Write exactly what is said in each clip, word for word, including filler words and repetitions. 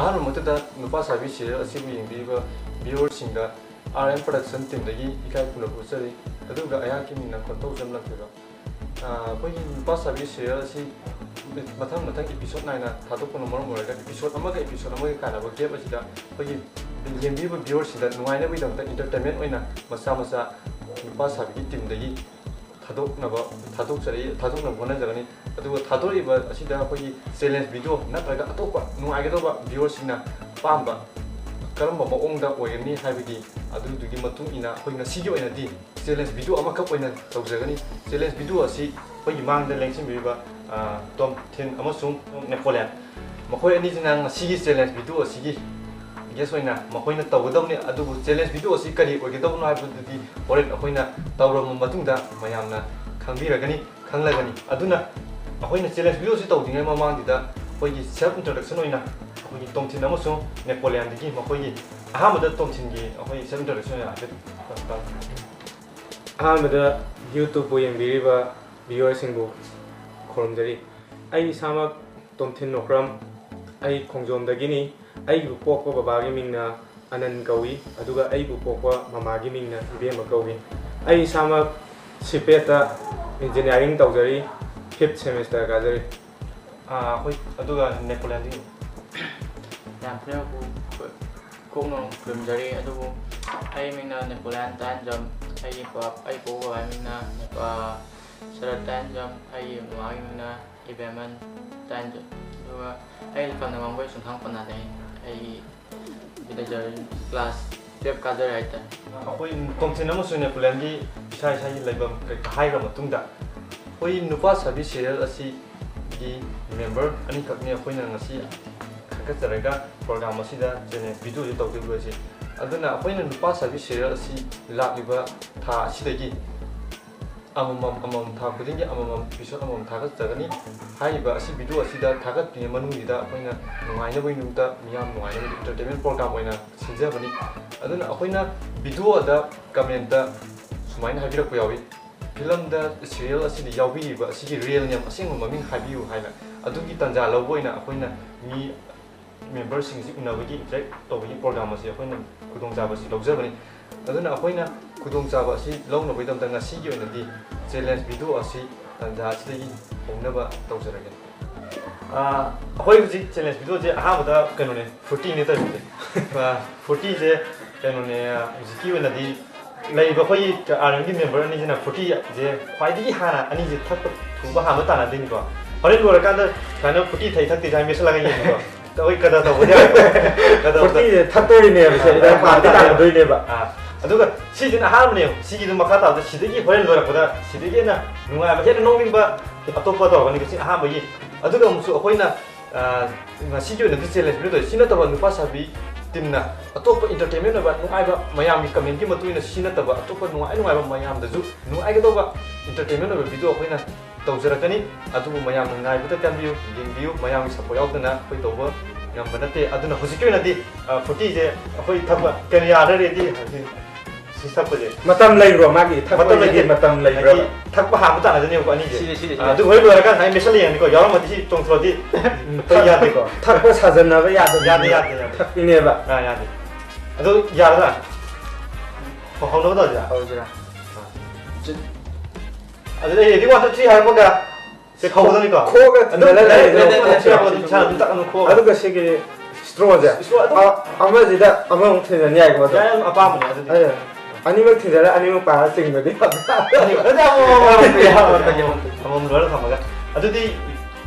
ꯑꯍꯥꯟꯕꯃꯛꯇꯗ ꯅꯨꯄꯥ ꯁꯥꯕꯤ serial ꯑꯁꯤꯕꯨ ꯌꯦꯡꯕꯤꯔꯤꯕ viewerꯁꯤꯡꯗ R M Production teamꯗꯒꯤ ꯏꯀꯥꯏ ꯈꯨꯝꯅꯕ ꯎꯠꯆꯔꯤ꯫ ꯑꯗꯨꯒ ꯑꯩꯍꯥꯛꯀꯤ ꯃꯤꯡꯅ ꯈꯣꯟꯊꯧꯖꯝ ꯂꯥꯡꯊꯣꯏꯕꯝ꯫ ꯑ, ꯑꯩꯈꯣꯏꯒꯤ ꯅꯨꯄꯥ ꯁꯥꯕꯤ serial ꯑꯁꯤ ꯃꯊꯪ ꯃꯊꯪ episode ꯅꯥꯏꯅ ꯊꯥꯗꯣꯛꯄꯅ ꯃꯔꯝ ꯑꯣꯏꯔꯒ episode ꯑꯃꯒ episode ꯑꯃꯒꯤ ꯀꯥꯟꯅꯕ gap ꯑꯁꯤꯗ ꯑꯩꯈꯣꯏꯒꯤ ꯌꯦꯡꯕꯤꯔꯤꯕ viewerꯁꯤꯡꯗ ꯅꯨꯡꯉꯥꯏꯅꯕꯒꯤꯗꯃꯛꯇ entertainment ꯑꯣꯏꯅ ꯃꯆꯥ ꯃꯆꯥ ꯅꯨꯄꯥ ꯁꯥꯕꯤꯒꯤ teamꯗꯒꯤ ꯊꯥꯗꯣꯛꯅꯕ, ꯊꯥꯗꯣꯛꯆꯔꯤ, ꯊꯥꯗꯣꯛꯅꯕ ꯍꯣꯠꯅꯖꯒꯅꯤ꯫ ꯑꯗꯨꯒ ꯊꯥꯗꯣꯔꯛꯏꯕ ꯑꯁꯤꯗ ꯑꯩꯈꯣꯏꯒꯤ challenge video ꯅꯠꯇ꯭ꯔꯒ ꯑꯇꯣꯞꯄ ꯅꯨꯡꯉꯥꯏꯒꯗꯧꯕ viewerꯁꯤꯡꯅ ꯑꯄꯥꯝꯕ ꯀꯔꯝꯕ ꯃꯑꯣꯡꯗ ꯑꯣꯏꯒꯅꯤ ꯍꯥꯏꯕꯒꯤ ꯑꯗꯨꯗꯨꯒꯤ ꯃꯇꯨꯡ ꯏꯟꯅ ꯑꯩꯈꯣꯏ ꯉꯁꯤꯒꯤ ꯑꯣꯏꯅꯗꯤ challenge video ꯑꯃꯈꯛ ꯑꯣꯏꯅ ꯇꯧꯖꯒꯅꯤ꯫ Challenge video ꯑꯁꯤ ꯑꯩꯈꯣꯏꯒꯤ ꯃꯥꯡꯗ ꯂꯦꯡꯁꯤꯟꯕꯤꯔꯤꯕ, ꯑ, ꯇꯣꯝꯊꯤꯟ ꯑꯃꯁꯨꯡ ꯅꯦꯄꯣꯂꯤꯌꯟ, ꯃꯈꯣꯏ ꯑꯅꯤꯁꯤꯅ ꯉꯁꯤꯒꯤ challenge video ꯑꯁꯤꯒꯤ guest ꯑꯣꯏꯅ ꯃꯈꯣꯏꯅ ꯇꯧꯒꯗꯕꯅꯤ꯫ ꯑꯗꯨꯕꯨ challenge video ꯑꯁꯤ ꯀꯔꯤ ꯑꯣꯏꯒꯗꯕꯅꯣ ꯍꯥꯏꯕꯗꯨꯗꯤ ꯍꯣꯔꯦꯟ ꯑꯩꯈꯣꯏꯅ ꯇꯧꯔꯕ ꯃꯇꯨꯡꯗ ꯃꯌꯥꯝꯅ ꯈꯪꯕꯤꯔꯒꯅꯤ, ꯈꯪꯂꯒꯅꯤ꯫ ꯑꯗꯨꯅ ꯑꯩꯈꯣꯏꯅ challenge video ꯑꯁꯤ ꯇꯧꯗ꯭ꯔꯤꯉꯩ ꯃꯃꯥꯡꯁꯤꯗ ꯑꯩꯈꯣꯏꯒꯤ self introduction ꯑꯣꯏꯅ ꯑꯩꯈꯣꯏꯒꯤ ꯇꯣꯝꯊꯤꯟ ꯑꯃꯁꯨꯡ ꯅꯦꯄꯣꯂꯤꯌꯟꯗꯒꯤ ꯃꯈꯣꯏꯒꯤ ꯑꯍꯥꯟꯕꯗ ꯇꯣꯝꯊꯤꯟꯒꯤ ꯑꯩꯈꯣꯏꯒꯤ self introduction ꯑꯣꯏꯅ ꯍꯥꯏꯐꯦꯠ ꯇꯧ-, ꯇꯧ-, ꯑꯍꯥꯟꯕꯗ YouTubeꯄꯨ ꯌꯦꯡꯕꯤꯔꯤꯕ viewerꯁꯤꯡꯕꯨ ꯈꯨꯔꯨꯝꯖꯔꯤ꯫ ꯑꯩ ꯏꯁꯥꯃꯛ ꯇꯣꯝꯊꯤꯟ ꯅꯣꯀ꯭ꯔꯝ, ꯑꯩ ꯈꯣꯡꯖꯣꯝꯗꯒꯤꯅꯤ꯫ ꯑꯩꯕꯨ ꯄꯣꯛꯄ ꯕꯕꯥꯒꯤ ꯃꯤꯡꯅ ꯑꯅꯟ ꯀꯧꯏ, ꯑꯗꯨꯒ ꯑꯩꯕꯨ ꯄꯣꯛꯄ ꯃꯃꯥꯒꯤ ꯃꯤꯡꯅ ꯏꯕꯦꯝꯃ ꯀꯧꯏ꯫ ꯑꯩ ꯏꯁꯥꯃꯛ ꯁꯤꯄꯦꯠꯇ engineering ꯇꯧꯖꯔꯤ, fifth semester ꯀꯥꯖꯔꯤ꯫ ꯑꯥ, ꯑꯩꯈꯣꯏ, ꯑꯗꯨꯒ ꯅꯦꯄꯣꯂꯤꯌꯟꯗꯤ? ꯌꯥꯝ ꯈꯨꯗꯤꯡꯃꯛꯄꯨ ꯈꯨ-, ꯀꯣꯛꯅ ꯈꯨꯔꯨꯝꯖꯔꯤ, ꯑꯗꯨꯕꯨ ꯑꯩ ꯃꯤꯡꯅ ꯅꯦꯄꯣꯂꯤꯌꯟ ꯇꯥꯏꯟꯖꯝ, ꯑꯩꯒꯤ ꯄ-, ꯑꯩ ꯄꯣꯛꯄ ꯕꯕꯥꯒꯤ ꯃꯤꯡꯅ ꯅꯦꯄ-, ꯁꯔꯠ ꯇꯥꯏꯟꯖꯝ, ꯑꯩꯒꯤ ꯃꯃꯥꯒꯤ ꯃꯤꯡꯅ ꯏꯕꯦꯝꯃꯟ ꯇꯥꯏꯟꯖꯝ꯫ ꯑꯗꯨꯒ ꯑꯩ ꯂꯩꯐꯝꯅ ꯋꯥꯡꯒꯣꯏ ꯆꯨꯝꯊꯥꯡ ꯄꯅꯥꯗꯩ꯫ ꯑꯩ ꯕꯤꯗ꯭ꯌꯥꯆꯔꯟ class twelve ꯀꯥꯖꯔꯦ ꯍꯥꯏꯇꯥꯔꯦ꯫ ꯑꯩꯈꯣꯏ ꯇꯣꯝꯊꯤꯟ ꯑꯃꯁꯨꯡ ꯅꯦꯄꯣꯂꯤꯌꯟꯒꯤ ꯏꯁꯥ ꯏꯁꯥꯒꯤ ꯂꯩꯐꯝ ꯀꯩꯀꯥ ꯍꯥꯏꯈ꯭ꯔ ꯃꯇꯨꯡꯗ, ꯑꯩꯈꯣꯏ ꯅꯨꯄꯥ ꯁꯥꯕꯤ serial ꯑꯁꯤꯒꯤ member ꯑꯅꯤꯈꯛꯅꯤ ꯑꯩꯈꯣꯏꯅ ꯉꯁꯤ ꯈꯟꯒꯠꯆꯔꯒ program ꯑꯁꯤꯗ challenge video ꯑꯁꯤ ꯇꯧꯗꯣꯔꯤꯕ ꯑꯁꯤ꯫ ꯑꯗꯨꯅ ꯑꯩꯈꯣꯏꯅ ꯅꯨꯄꯥ ꯁꯥꯕꯤ serial ꯑꯁꯤ ꯂꯥꯛꯂꯤꯕ ꯊꯥ ꯑꯁꯤꯗꯒꯤ ꯑꯃꯃꯝ, ꯑꯃꯃꯝ, ꯊꯥ ꯈꯨꯗꯤꯡꯒꯤ ꯑꯃꯃꯝ, episode ꯑꯃꯃꯝ ꯊꯥꯒꯠꯆꯒꯅꯤ꯫ ꯍꯥꯏꯔꯤꯕ ꯑꯁꯤ video ꯑꯁꯤꯗ ꯊꯥꯒꯠꯇ꯭ꯔꯤꯉꯩ ꯃꯅꯨꯡꯁꯤꯗ ꯑꯩꯈꯣꯏꯅ ꯅꯨꯡꯉꯥꯏꯅꯕꯒꯤꯗꯃꯛꯇ, ꯃꯤꯌꯥꯝ ꯅꯨꯡꯉꯥꯏꯅꯕꯒꯤ entertainment program ꯑꯣꯏꯅ ꯁꯤꯟꯖꯕꯅꯤ꯫ ꯑꯗꯨꯅ ꯑꯩꯈꯣꯏꯅ videoꯗ commentꯇ ꯁꯨꯃꯥꯏꯅ ꯍꯥꯏꯕꯤꯔꯛꯄ ꯌꯥꯎꯏ, "ꯐꯤꯂꯝꯗ, serial ꯑꯁꯤꯗ ꯌꯥꯎꯕꯤꯔꯤꯕ ꯑꯁꯤꯒꯤ real name, ꯑꯁꯦꯡꯕ ꯃꯃꯤꯡ ꯍꯥꯏꯕꯤꯌꯨ" ꯍꯥꯏꯅ꯫ ꯑꯗꯨꯒꯤ ꯇꯥꯟꯖꯥ ꯂꯧꯕ ꯑꯣꯏꯅ ꯑꯩꯈꯣꯏꯅ ꯃꯤ ꯃꯦꯝꯕꯔꯁꯤꯡꯁꯤ ꯎꯅꯕꯒꯤ, ꯏꯟꯇꯔꯦꯛ ꯇꯧꯕꯒꯤ ꯄ꯭ꯔꯣꯒ꯭ꯔꯥꯝ ꯑꯁꯤ ꯑꯩꯈꯣꯏꯅ ꯈꯨꯗꯣꯡꯆꯥꯕ ꯑꯁꯤ ꯂꯧꯖꯕꯅꯤ꯫ ꯑꯗꯨꯅ ꯑꯩꯈꯣꯏꯅ ꯈꯨꯗꯣꯡꯆꯥꯕ ꯑꯁꯤ ꯂꯧꯅꯕꯒꯤꯗꯃꯛꯇ ꯉꯁꯤꯒꯤ ꯑꯣꯏꯅꯗꯤ ꯆꯦꯂꯦꯟꯖ ꯚꯤꯗꯤꯑꯣ ꯑꯁꯤ ꯇꯥꯟꯖꯥ ꯑꯁꯤꯗꯒꯤ ꯍꯧꯅꯕ ꯇꯧꯖꯔꯒꯦ꯫ ꯑꯥ, ꯑꯩꯈꯣꯏ ꯍꯧꯖꯤꯛ ꯆꯦꯂꯦꯟꯖ ꯚꯤꯗꯤꯑꯣꯁꯦ ꯑꯍꯥꯟꯕꯗ ꯀꯩꯅꯣꯅꯦ, ꯐ꯭ꯔꯨꯇꯤꯅꯦ ꯇꯧꯔꯤꯁꯦ꯫ ꯑꯥ, ꯐ꯭ꯔꯨꯇꯤꯁꯦ ꯀꯩꯅꯣꯅꯦ, ꯍꯧꯖꯤꯛꯀꯤ ꯑꯣꯏꯅꯗꯤ ꯂꯩꯔꯤꯕ ꯑꯩꯈꯣꯏꯒꯤ ꯑꯥꯔ ꯑꯦꯝꯒꯤ ꯃꯦꯝꯕꯔ ꯑꯅꯤꯁꯤꯅ ꯐ꯭ꯔꯨꯇꯤꯁꯦ ꯈ꯭ꯋꯥꯏꯗꯒꯤ ꯍꯥꯟꯅ, ꯑꯅꯤꯁꯦ ꯊꯛꯄ ꯊꯨꯕ ꯍꯥꯟꯕ ꯇꯥꯟꯅꯗꯣꯏꯅꯤꯀꯣ꯫ ꯍꯣꯔꯦꯟ ꯂꯣꯏꯔꯀꯥꯟꯗ ꯁꯨꯃꯥꯏꯅ ꯐ꯭ꯔꯨꯇꯤ ꯊꯛꯏ ꯊꯛꯇꯦ ꯁꯨꯃꯥꯏꯅ ꯃꯦꯠꯁꯤꯜꯂꯒ ꯌꯦꯡꯉꯤꯀꯣ꯫ ꯑꯩꯈꯣꯏ ꯀꯗꯔ ꯇꯧꯕꯗꯤ ꯌꯥꯔꯣꯏꯀꯣ꯫ ꯀꯗꯔ ꯇꯧ- ꯐ꯭ꯔꯨꯇꯤꯁꯦ ꯊꯛꯇꯣꯔꯤꯅꯦꯕ, ꯁꯦ, ꯑꯥ, ꯏꯟꯖꯥꯡ ꯄꯥꯟꯗꯤ ꯑꯥ, ꯇꯥꯟꯅꯗꯣꯏꯅꯦꯕ꯫ ꯑꯥ, ꯑꯗꯨꯒ ꯁꯤꯁꯤꯅ ꯑꯍꯥꯟꯕꯅꯦꯕ꯫ ꯁꯤꯒꯤꯗꯨ ꯃꯈꯥ ꯇꯥꯕꯗ ꯁꯤꯗꯒꯤ ꯍꯣꯔꯦꯟ ꯂꯣꯏꯔꯛꯄꯗ ꯁꯤꯗꯒꯤ ꯍꯦꯟꯅ ꯅꯨꯡꯉꯥꯏꯕ, ꯍꯦꯟꯅ ꯅꯣꯛꯅꯤꯡꯕ ꯑꯇꯣꯞꯄ ꯇꯧꯔꯛꯀꯅꯤꯀꯣ꯫ ꯁꯤ ꯑꯍꯥꯟꯕꯒꯤ꯫ ꯑꯗꯨꯒ ꯑꯃꯨꯛꯁꯨ ꯑꯩꯈꯣꯏꯅ, ꯑꯥ, ꯉꯁꯤꯒꯤ ꯑꯣꯏꯅꯗꯤ ꯆꯦꯂꯦꯟꯖ ꯚꯤꯗꯤꯑꯣ ꯇꯧꯔꯤ꯫ ꯁꯤ ꯅꯠꯇꯕ ꯅꯨꯄꯥ ꯁꯥꯕꯤ ꯇꯤꯝꯅ ꯑꯇꯣꯞꯄ ꯏꯟꯇꯔꯇꯦꯟꯃꯦꯟ ꯑꯣꯏꯕ ꯅꯨꯡꯉꯥꯏꯕ, ꯃꯌꯥꯝꯒꯤ ꯀꯃꯦꯟꯒꯤ ꯃꯇꯨꯡ ꯏꯟꯅ ꯁꯤ ꯅꯠꯇꯕ ꯑꯇꯣꯞꯄ ꯅꯨꯡꯉꯥꯏ ꯅꯨꯡꯉꯥꯏꯕ ꯃꯌꯥꯝꯗꯁꯨ ꯅꯨꯡꯉꯥꯏꯒꯗꯧꯕ ꯏꯟꯇꯔꯇꯦꯟꯃꯦꯟ ꯑꯣꯏꯕ ꯚꯤꯗꯤꯑꯣ ꯑꯩꯈꯣꯏꯅ ꯇꯧꯖꯔꯛꯀꯅꯤ꯫ ꯑꯗꯨꯕꯨ ꯃꯌꯥꯝꯅ ꯉꯥꯏꯕꯗ ꯀꯟꯕꯤꯌꯨ, ꯌꯦꯡꯕꯤꯌꯨ꯫ ꯃꯌꯥꯝꯒꯤ ꯁꯞꯄꯣꯔꯠ ꯌꯥꯎꯗꯅ ꯑꯩꯈꯣꯏ ꯇꯧꯕ ꯉꯝꯕ ꯅꯠꯇꯦ꯫ ꯑꯗꯨꯅ ꯍꯧꯖꯤꯛꯀꯤ ꯑꯣꯏꯅꯗꯤ, ꯑ, ꯐ꯭ꯔꯨꯇꯤꯁꯦ ꯑꯩꯈꯣꯏ ꯊꯛꯄ ꯀꯩꯅꯣ ꯌꯥꯔ ꯔꯦꯗꯤ ꯍꯧꯖꯤꯛ ꯁꯤ ꯊꯛꯄꯁꯦ꯫ ꯃꯇꯝ ꯂꯩꯕ꯭ꯔꯣ ꯃꯥꯒꯤ ꯊꯛꯄꯒꯤ ꯃꯇꯝ ꯂꯩꯇꯦ꯫ ꯃꯇꯝ ꯂꯩꯕ꯭ꯔꯥ? ꯍꯥꯏꯗꯤ ꯊꯛꯄ ꯍꯥꯟꯕ ꯇꯥꯟꯅꯗꯣꯏꯅꯦꯕꯀꯣ ꯑꯅꯤꯁꯦ꯫ ꯁꯤꯅꯦ, ꯁꯤꯅꯦ, ꯁꯤꯅꯦ꯫ ꯑꯗꯨ ꯍꯣꯔꯦꯟ ꯂꯣꯏꯔꯀꯥꯟꯗ ꯑꯩ ꯃꯦꯠꯁꯜꯂ ꯌꯦꯡꯉꯅꯤꯀꯣ꯫ ꯌꯥꯎꯔꯝꯃꯗꯤ ꯁꯤ ꯆꯣꯡꯊꯣꯔꯛꯑꯗꯤ ꯑꯩꯈꯣꯏ ꯌꯥꯗꯦꯀꯣ꯫ ꯊꯛꯄ ꯁꯥꯖꯟꯅꯕ ꯌꯥꯗꯕ ꯌꯥꯗꯦ, ꯌꯥꯗꯦ, ꯌꯥꯗꯦ꯫ ꯊꯛꯄꯤꯅꯦꯕ꯫ ꯑꯥ, ꯌꯥꯗꯦ꯫ ꯑꯗꯨ ꯌꯥꯔꯗ꯭ꯔꯥ? ꯍꯧ-, ꯍꯧꯅꯕ ꯇꯧꯁꯤꯔꯥ? ꯍꯧꯁꯤꯔꯥ? ꯑꯥ꯫ ꯆꯤꯠ꯫ ꯑꯗꯨꯗꯤ ꯑꯩ ready, one, two, three ꯍꯥꯏꯔꯛꯄꯒ ꯁꯤ ꯍꯧꯗꯣꯏꯅꯤꯀꯣ? ꯈꯣꯛꯑꯒ ꯑꯗꯨꯝ ꯊꯤꯟꯖꯜꯂ ꯂꯩꯔꯦ꯫ Direct, direct, direct, direct, ꯏꯁꯥ ꯑꯗꯨꯝ ꯈꯣꯛꯑꯒ꯫ ꯑꯗꯨꯝ ꯈꯣꯛꯑꯒ꯫ ꯑꯗꯨꯒ ꯁꯤꯒꯤ straw ꯁꯦ꯫ Straw ꯑꯗꯨꯝ꯫ ꯑ-, ꯑꯃꯁꯤꯗ ꯑꯃꯃꯨꯛ ꯊꯤꯟꯖꯟ ꯌꯥꯏꯀꯣ ꯑꯗꯣ? ꯌꯥꯏ, ꯑꯗꯨꯝ ꯑꯄꯥꯝꯕꯅꯦ ꯑꯗꯨꯗꯤ꯫ ꯑꯗꯨ ꯑꯅꯤꯃꯛ ꯊꯤꯟꯖꯜꯂ ꯑꯅꯤꯃꯛ ꯄꯥꯔ ꯆꯤꯡꯕꯗꯤ ꯐꯕ꯫ ꯑꯅꯤ-, ꯑꯗꯨꯗꯤ ꯑꯃꯃꯝ, ꯑꯃꯃꯝ, ꯑꯃꯃꯝ, ꯑꯃꯃꯝ ꯂꯣꯏꯔ ꯊꯝꯃꯒ꯫ ꯑꯗꯨꯗꯤ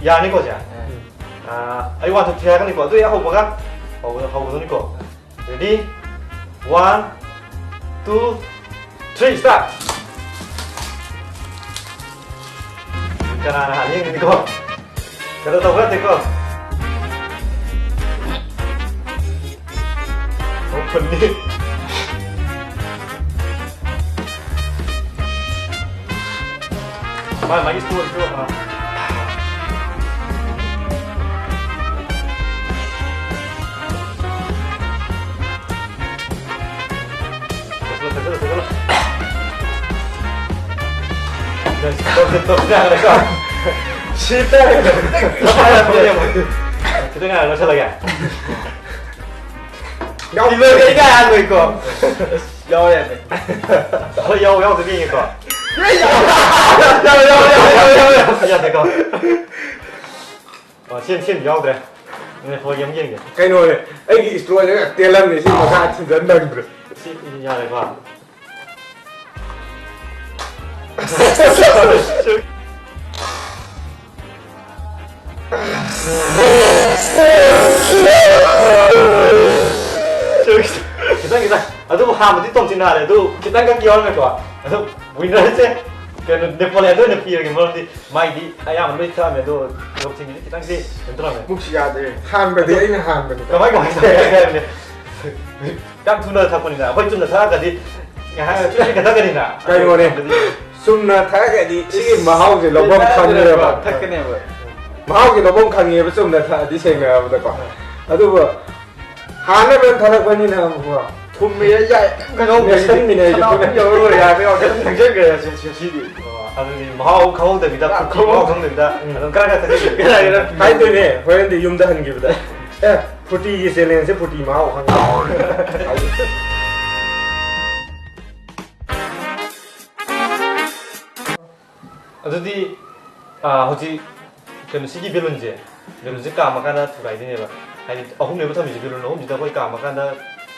ꯌꯥꯅꯤꯀꯣ ꯁꯦ? ꯎꯝ꯫ ꯑꯥ, ꯑꯩ one, two, three ꯍꯥꯏꯔꯛꯀꯅꯤꯀꯣ꯫ ꯑꯗꯨ ꯍꯦꯛ ꯍꯧꯕꯒ ꯍꯧꯕꯗ-, ꯍꯧꯕꯗꯨꯅꯤꯀꯣ꯫ Ready? One, two, three, start! ꯀꯅꯥꯅ ꯍꯥꯟꯅ ꯌꯦꯡꯒꯅꯤꯀꯣ? ꯀꯩꯅꯣ ꯇꯧꯕ ꯌꯥꯗꯦꯀꯣ? ꯑꯣ, ꯐꯨꯟꯅꯤ꯫ ꯃꯥꯏ ꯃꯥꯒꯤ ꯁ꯭ꯇꯣꯟꯗꯣ, ꯑꯥ꯫ ꯊꯛꯆꯜꯂꯣ, ꯊꯛꯆꯜꯂꯣ, ꯊꯛꯆꯜꯂꯣ꯫ ꯇꯧꯁꯦ, ꯇꯧꯁꯦ ꯍꯥꯏꯔꯒ꯫ ꯁꯤ ꯇꯥꯔꯦ꯫ ꯈꯤꯇꯪ ꯉꯥꯏꯔ ꯂꯣꯏꯁꯤꯜꯂꯒꯦ꯫ ꯌꯥꯎꯗꯣꯏꯅꯦ, ꯑꯩꯅ ꯑꯍꯥꯟꯕꯩꯀꯣ꯫ ꯌꯥꯎꯔꯦ꯫ ꯍꯣꯏ, ꯌꯥꯎ-, ꯌꯥꯎꯗꯕ ꯌꯦꯡꯒꯦꯀꯣ꯫ ꯌꯥꯎꯔꯦ, ꯌꯥꯎꯔꯦ, ꯌꯥꯎꯔꯦ, ꯌꯥꯎꯔꯦ, ꯌꯥꯎꯔꯦ꯫ ꯌꯥꯗꯦꯀꯣ꯫ ꯑꯣ, ꯁꯦꯝ-, ꯁꯦꯝ ꯌꯥꯎꯗ꯭ꯔꯦ꯫ ꯅꯣꯏ ꯍꯣꯏ, ꯌꯥꯝ ꯌꯦꯡꯒꯦ꯫ ꯀꯩꯅꯣꯅꯦ, ꯑꯩꯒꯤ ꯏꯁꯇ꯭ꯔꯣꯁꯦ ꯇꯦꯜꯂꯝꯅꯦ, ꯁꯤ ꯃꯈꯥ ꯊꯤꯟꯖꯟ ꯅꯪꯗ꯭ꯔꯦ꯫ ꯁꯤ ꯌꯥꯔꯦꯀꯣ꯫ ꯈꯤꯇꯪ, ꯈꯤꯇꯪ꯫ ꯑꯗꯨꯕꯨ ꯍꯥꯟꯕꯗꯤ ꯇꯣꯝꯊꯤꯟ ꯍꯥꯜꯂꯦ꯫ ꯑꯗꯨ ꯈꯤꯇꯪꯈꯛ ꯌꯥꯎꯔꯝꯃꯦꯀꯣ꯫ ꯑꯗꯨ winner ꯁꯦ ꯀꯩꯅꯣ, ꯅꯦꯄꯣꯂꯤꯌꯟꯗ ꯑꯣꯏꯅ ꯄꯤꯔꯒꯦ, ꯃꯔꯝꯗꯤ ꯃꯥꯏꯗꯤ ꯑꯌꯥꯝꯕ ꯂꯣꯏ ꯊꯛꯑꯝꯃꯦ꯫ ꯑꯗꯣ ꯇꯣꯝꯊꯤꯟꯒꯤꯗꯤ ꯈꯤꯇꯪꯗꯤ ꯀꯩꯅꯣ ꯇꯧꯔꯝꯃꯦ꯫ ꯄꯨꯛꯁꯤ ꯌꯥꯗ꯭ꯔꯦ꯫ ꯍꯥꯟꯕꯗꯤ ꯑꯗꯨ ꯑꯩꯅ ꯍꯥꯟꯕꯅꯤ꯫ ꯀꯃꯥꯏ, ꯀꯃꯥꯏ ꯇꯧꯒꯦ ꯍꯥꯏꯕꯅꯦ? ꯌꯥꯝ ꯊꯨꯅ ꯊꯛꯄꯅꯤꯅ, ꯑꯩꯈꯣꯏ ꯆꯨꯝꯅ ꯊꯛꯑꯒꯗꯤ ꯉꯥꯏꯍꯥꯛ ꯆꯨꯝꯅ ꯊꯛꯀꯅꯤꯅ꯫ ꯀꯩꯅꯣꯅꯦ꯫ ꯑꯗꯨꯗꯤ ꯆꯨꯝꯅ ꯊꯛꯑꯒꯗꯤ ꯁꯤꯒꯤ ꯃꯍꯥꯎꯁꯦ ꯂꯧꯐꯝ ꯈꯪꯉꯦꯕ꯫ ꯊꯛꯀꯅꯦꯕ꯫ ꯃꯍꯥꯎꯁꯦ ꯂꯧꯐꯝ ꯈꯪꯉꯦꯕ ꯆꯨꯝꯅ ꯊꯛꯑꯗꯤ, ꯁꯦꯡꯅ ꯍꯥꯏꯔꯕꯗꯀꯣ꯫ ꯑꯗꯨꯕꯨ ꯍꯥꯟꯅ ꯂꯣꯏ ꯊꯛꯂꯛꯄꯅꯤꯅ ꯑꯃꯨꯛꯀꯣ꯫ ꯊꯨꯝꯃꯦ, ꯌꯥꯏ, ꯀꯩꯅꯣ ꯃꯦꯠꯁꯟꯃꯤꯟꯅꯩ꯫ ꯁꯅꯥ ꯑꯗꯨꯝ ꯌꯧꯔꯔꯣꯏ ꯌꯥꯔꯦ, ꯌꯥꯔꯦ, ꯑꯗꯨꯝ ꯊꯛꯆꯟꯈ꯭ꯔꯦ ꯁꯤ, ꯁꯤ, ꯁꯤꯗꯤ꯫ ꯑꯗꯨꯗꯤ ꯃꯍꯥꯎ ꯈꯪꯍꯧꯗꯕꯤꯗ, ꯌꯥꯝ ꯐꯨꯔꯇꯤ ꯃꯍꯥꯎ ꯈꯪꯍꯧꯗꯕꯤꯗ ꯎꯝ꯫ ꯑꯗꯨꯝ ꯈꯔ ꯈꯔ ꯊꯛꯆꯟꯈ꯭ꯔꯦ꯫ ꯀꯅꯥꯒꯤꯅꯣ? ꯍꯥꯏꯗꯣꯏꯅꯦ ꯍꯣꯔꯦꯟꯗꯤ ꯌꯨꯝꯗ ꯍꯟꯈꯤꯕꯗ꯫ ꯑꯦ, ꯐꯨꯔꯇꯤꯒꯤ ꯆꯦꯂꯦꯟꯖꯁꯦ ꯐꯨꯔꯇꯤ ꯃꯍꯥꯎ ꯈꯪꯉꯦ꯫ ꯑꯗꯨꯗꯤ, ꯑꯥ, ꯍꯧꯖꯤꯛ ꯀꯩꯅꯣ, ꯁꯤꯒꯤ ꯕꯦꯂꯨꯟꯁꯦ, ꯕꯦꯂꯨꯟꯁꯦ ꯀꯥꯝꯃꯀꯥꯟꯗ ꯊꯨꯒꯥꯏꯗꯣꯏꯅꯦꯕ꯫ ꯍꯥꯏꯗꯤ ꯑꯍꯨꯝꯅꯦꯕ ꯊꯝꯃꯤꯁꯦ, ꯕꯦꯂꯨꯟ ꯑꯍꯨꯝꯁꯤꯗ ꯑꯩꯈꯣꯏ ꯀꯥꯝꯃꯀꯥꯟꯗ,